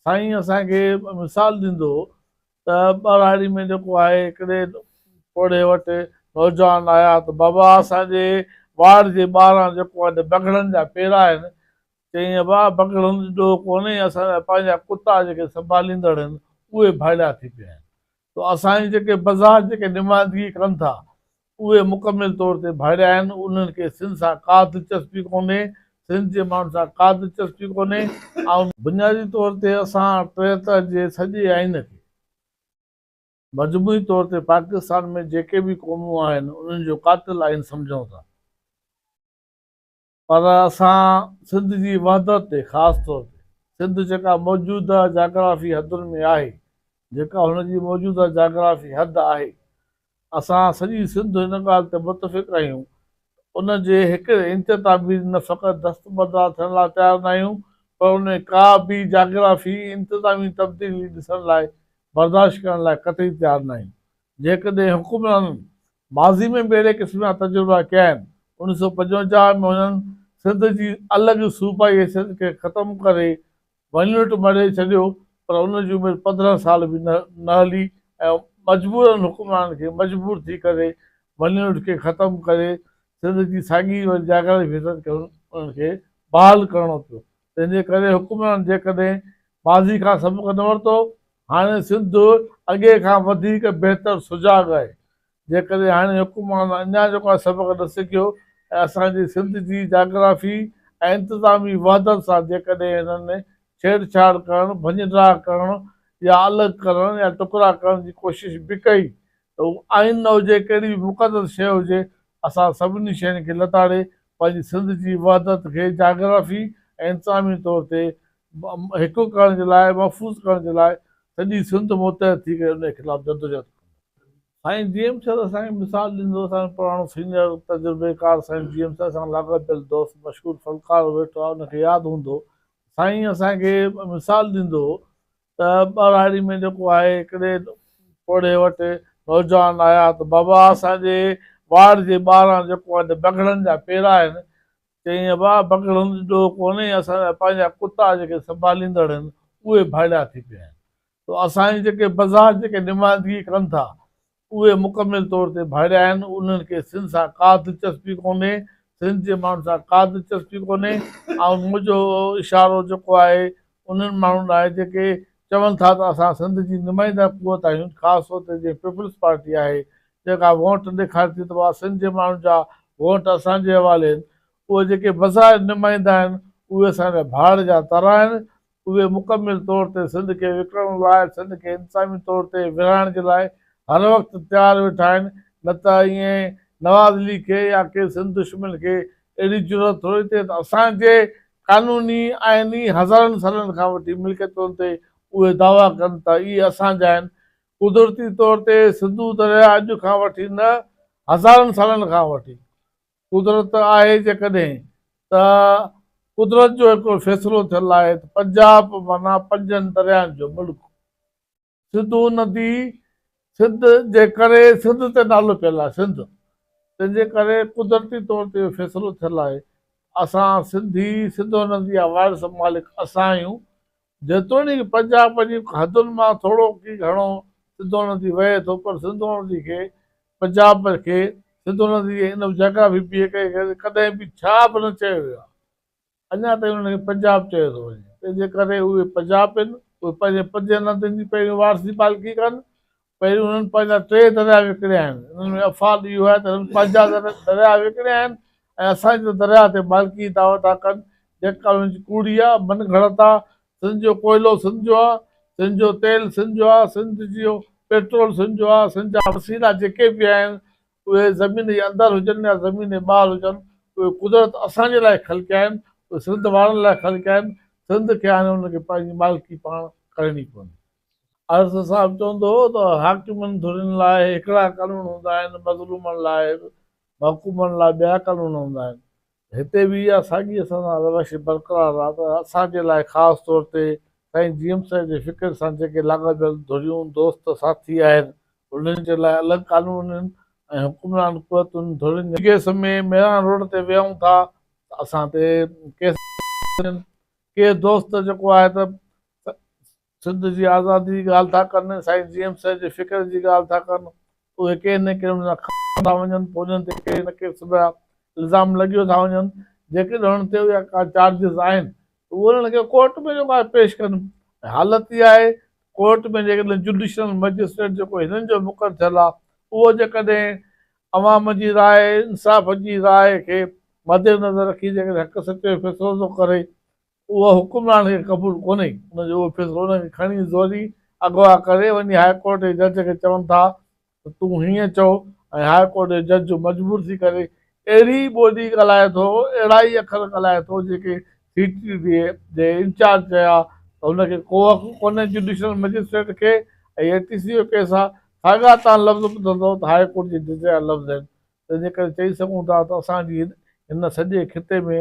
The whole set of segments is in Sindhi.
سائين اسان کي مثال ڏيندو هو ته ٻهراڙي ۾ جيڪو آهي هڪڙي پوڙهي وٽ نوجوان آيا ته بابا اسان جي واڙ جي ٻاهران جيڪو آهي بگهڙن جا پيرا آهن. چيائين ابا بگهڙن جو ڏوهه ڪونهي، اسان جا پنهنجا ڪتا جيڪي سنڀاليندڙ آهن اهي ڀاڙيا ٿي پيا آهن. ته اسان جي جيڪي بظاهر جيڪي نمائندگي ڪن ٿا اهي مڪمل طور تي ڀاڙيا آهن، انهن کي سنڌ سان ڪا دلچسپي ڪونهي، سنڌ جي ماڻهن سان ڪا دلچسپي ڪونهي. آئون بنيادي طور تي اسان 73 جي سڄي آئين کي مجموعي طور تي پاڪستان ۾ جيڪي به قومون آهن انهن جو قاتل آئين سمجهون ٿا. پر اسان سنڌ جي وحدت تي خاص طور تي سنڌ جيڪا موجوده جاگرافي حدن ۾ آهي، جيڪا هن جي موجوده جاگرافي حد آهي، اسان سڄي سنڌ هن ڳالهه تي متفق آهيون ته ان جي هڪ انچ تان به نه فقط دستبردار ٿيڻ لاء تيار ناهيون پر ان ۾ ڪا به جاگرافي انتظامي تبديلي ڏسڻ لاء برداشت ڪرڻ لاء قطعي تيار ناهيون. جيڪڏهن حڪمرانن ماضي ۾ به اهڙي قسم جا تجربا ڪيا آهن. 1955 ۾ هنن سنڌ جي الڳ صوبائي حيثيت کي ختم ڪري ون يونٽ مڙهي ڇڏيو پر ان جي عمر 15 سال به نه هلي ۽ مجبورن حڪمرانن کي مجبور ٿي ڪري ون يونٽ کي ختم ڪري سنڌ جي ساڳي وري جاگرافي حيثيت کي انهن کي بحال ڪرڻو پيو. تنهن جي ڪري حڪمرانن جيڪڏهن ماضي کان سبق نه ورتو هاڻي سنڌ اڳي کان وڌيڪ بهتر سجاڳ آهي. جيڪڏهن هاڻي حڪمران اڃا جيڪو آهي سبق نه سکيو ۽ اسان جي سنڌ جي جاگرافي ۽ انتظامي وحدت سان جيڪڏهن هنن ڇيڙ ڇاڙ ڪرڻ، ڀڃ ڊاهه ڪرڻ يا الڳ ڪرڻ يا ٽڪرا ڪرڻ جي ڪوشش به ڪئي ته اهو آئين نه هجي ڪهڙي به مقدس شيء هجي اسان سڀني شين کي لتاڙي پنهنجي سنڌ جي وحدت کي جاگرافي ۽ انتظامي طور تي هڪ ڪرڻ جي لاء، محفوظ ڪرڻ جي لاء سڄي سنڌ متحد ٿي ڪري ان جي خلاف جدوجهد ڪندي. سائين جي ايم سيد اسان کي مثال ڏيندو، اسان جو پراڻو سينئر تجربيڪار سائين جي ايم سيد سان لاڳاپيل دوست مشهور فنڪار ويٺو آهي ان کي ياد هوندو، سائين اسان کي مثال ڏيندو هو ته ٻهراڙي ۾ جيڪو آهي هڪڙي پوڙهي وٽ نوجوان آيا ته بابا اسان جي واڙ جي ٻاهران جيڪو آهي بگهڙن جا پيرا آهن. چيائين ابا بگهڙن جو ڏوهه ڪونهي، اسان جا پنهنجا ڪتا جيڪي سنڀاليندڙ آهن اهي ڀاڙيا ٿي پيا آهن. ته اسان جي جيڪي بظاهر جيڪي نمائندگي ڪن ٿا اهي مڪمل طور تي ڀاڙيا آهن، انهن کي سنڌ سان ڪا دلچسپي ڪونهي، سنڌ جي ماڻهن سان ڪا دلچسپي ڪونهي. آئون منهنجو اشارو جيڪو آهي انهن ماڻهن ڏانهن آهي جيڪي چون ٿا ته اسان سنڌ جي نمائنده قوت آهيون، خاص طور تي جيئن پيپلز پارٽي آهي جيڪا ووٽ ڏيکاري ٿي ته بابا سنڌ جي ماڻهن جا ووٽ اسان جي حوالي آهن، اهي جيڪي بظاهر نمائندا آهن اهي اسان جا ڀاڙ جا ترا آهن، اهي مڪمل طور تي سنڌ کي وڪڻڻ لاء، سنڌ کي انتظامي طور تي ورهائڻ جي لاء هر وقت تيار ويٺا آهن، نه ته ائين نواز ليگ کي يا ڪنهن سنڌ دشمن کي اهڙي جرئت ٿوري ٿئي ته اسان جي قانوني، آئيني هزارن سالن کان وٺي ملڪيتن تي اهي دعويٰ ڪن ته اهي اسان جا آهن. قدرتي طور تي سنڌو درياهه اڄ کان وٺي نه هزارن سالن کان وٺي قدرت آهي جيڪڏهن ته قدرت جو هڪڙو فيصلو ٿيل آهي ته پنجاب معنيٰ پنجن درياهن جو ملڪ. سنڌو ندي سنڌ جي ڪري سنڌ تي نالو پيل آهي سنڌ تنهن جي ڪري قدرتي طور تي اهو فيصلو ٿيل آهي اسان سنڌي سنڌو ندي جا وارث مالڪ اسان آهيون جيتوڻيڪ پنجاب جي حدن مان ٿورو ڪي گهڻو سنڌو ندي وهي ٿو پر سنڌو ندي کي پنجاب کي سنڌو ندي جي ان جاگرافي بيهڪ کي ڪڏهن به ڇا به نه چيو ويو آهي. اڃا تائين انهن کي پنجاب چيو ٿو وڃي. تنهن جي ڪري اهي پنجاب آهن، اهي پنهنجي پنجن ندين جي پهريون وارثي مالڪي ڪن. پهريون انهن پنهنجا ٽي درياء وڪڻيا آهن. انهن ۾ افعال اهو آهي ته هنن پنهنجا درياء وڪڻيا آهن ۽ اسان جي درياء تي مالڪي جي دعويٰ ٿا ڪن، جيڪا انهن جي ڪوڙي آهي، من گهڙت آهي. سنڌ جو ڪوئلو سنڌ جو آهي، سنڌ جو تيل سنڌ جو آهي، سنڌ جو پيٽرول سنڌ جو آهي، سنڌ جا وسيلا جيڪي به آهن اهي زمين جي اندر هجن يا زمين جي ٻاهر هجن، اهي قدرت اسان جي لاء خلقيا آهن، اهي سنڌ وارن لاء خلقيا آهن، سنڌ کي هاڻي انهن کي پنهنجي مالڪي پاڻ ڪرڻي پوندي. عرس صاحب چوندو هو ته حاڪمن ڌرين لاء هڪڙا قانون هوندا آهن، مظلومن لاء، محڪومن لاء ٻيا قانون هوندا آهن. هتي به اها ساڳي اسان سان روش برقرار آهي ته اسان جي لاء خاص طور تي سائين جي ايم سيد جي فڪر سان جيڪي لاڳاپيل ڌريون، دوست، ساٿي آهن، انهن جي لاء الڳ قانون آهن ۽ حڪمران قوتن، ڌرين جي ڪيس ۾ ميران روڊ تي ويهون ٿا ته اسان تي ڪيس ڪي دوست جيڪو آهي ته. سنڌ جي آزادي جي ڳالهه ٿا ڪن، سائين جي ايم سيد جي فڪر جي ڳالهه ٿا ڪن، اهي ڪي نه ڪي ان سان کائي ٿا وڃن، پوء انهن تي ڪي نه ڪي سڀيا الزام لڳيو ٿا وڃن، جيڪڏهن انهن تي اها ڪا چارجز آهن ته اهي انهن کي ڪورٽ ۾ جيڪو آهي پيش ڪن ۽ حالت اها آهي ڪورٽ ۾ جيڪڏهن جڊيشل مئجسٽريٽ جيڪو هنن جو مقرر ٿيل آهي اهو جيڪڏهن عوام جي راء انصاف جي راء کي مدنظر رکي جيڪڏهن حق سچ جو فيصلو ٿو ڪري اهو حڪمران کي قبول ڪونهي، ان جو اهو فيصلو ان کي کڻي زوري اغوا ڪري وڃي هاء ڪورٽ جي جج کي چون ٿا ته تون هيئن چئو ۽ هاء ڪورٽ جو جج مجبور ٿي ڪري اهڙي ئي ٻولي ڳالهائي ٿو، اهڙا ئي اکر ڳالهائي ٿو جيڪي سي ٽي ڊي جي انچارج چيا ته هن کي ڪو حق ڪونهي جڊيشل مئجسٽريٽ کي ۽ اي ٽي سي جو ڪيس آ، ساڳيا تان لفظ ٻڌندو ته هاء ڪورٽ جي جج جا لفظ آهن، تنهن جي ڪري چئي سگهون ٿا ته اسان جي هن سڄي خطي ۾.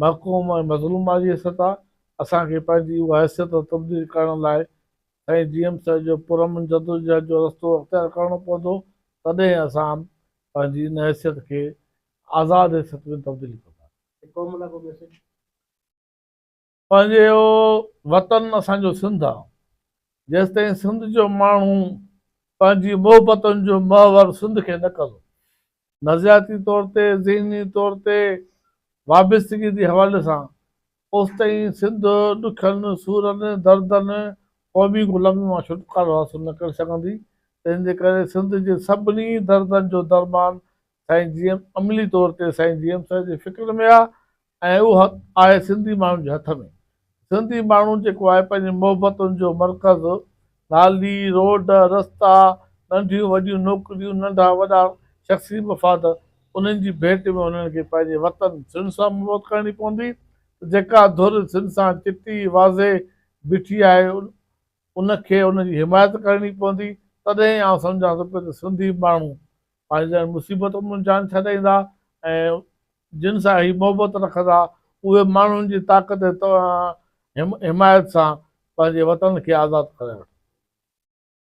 محڪوم ۽ مظلوم واري حيثيت آ، اسان کي پنهنجي اها حيثيت تبديل ڪرڻ لاء سائين جي ايم سيد جو پرامن جدوجهد جو رستو اختيار ڪرڻو پوندو، تڏهن اسان پنهنجي ان حيثيت کي آزاد حيثيت ۾ تبديل ڪنداسين. قوم لاء ڪو ميسيج؟ پنهنجو وطن اسان جو سنڌ آ، جيستائين سنڌ جو ماڻهو پنهنجي محبتن جو محور سنڌ کي نه ڪندو، نظرياتي طور تي، ذهني طور تي وابستگي جي حوالي سان اوستائين سنڌ ڏکن، سورن، دردن، قومي غلامي مان ڇوٽڪارو حاصل نه ڪري سگهندي، تنهن جي ڪري سنڌ جي سڀني دردن جو درمان سائين جي ايم عملي طور تي سائين جي ايم سيد جي فڪر ۾ آ ۽ اهو آهي سنڌي ماڻهن جي هٿ ۾. سنڌي ماڻهو جيڪو آهي پنهنجي محبتن جو مرڪز، نالي، روڊ، رستا، ننڍيون وڏيون نوڪريون، ننڍا وڏا شخصي مفاد انهن جي ڀيٽ ۾ انهن کي پنهنجي وطن سنڌ سان محبت ڪرڻي پوندي ته جيڪا ڌر سنڌ سان چٽي واضح بيٺي آهي ان کي ان جي حمايت ڪرڻي پوندي تڏهن آئون سمجهان ٿو پيو ته سنڌي ماڻهو پنهنجن مصيبتن مان جان ڇڏائيندا ۽ جن سان هي محبت رکندا اهي ماڻهن جي طاقت ۽ حمايت سان پنهنجي وطن کي آزاد ڪرائي وٺندا.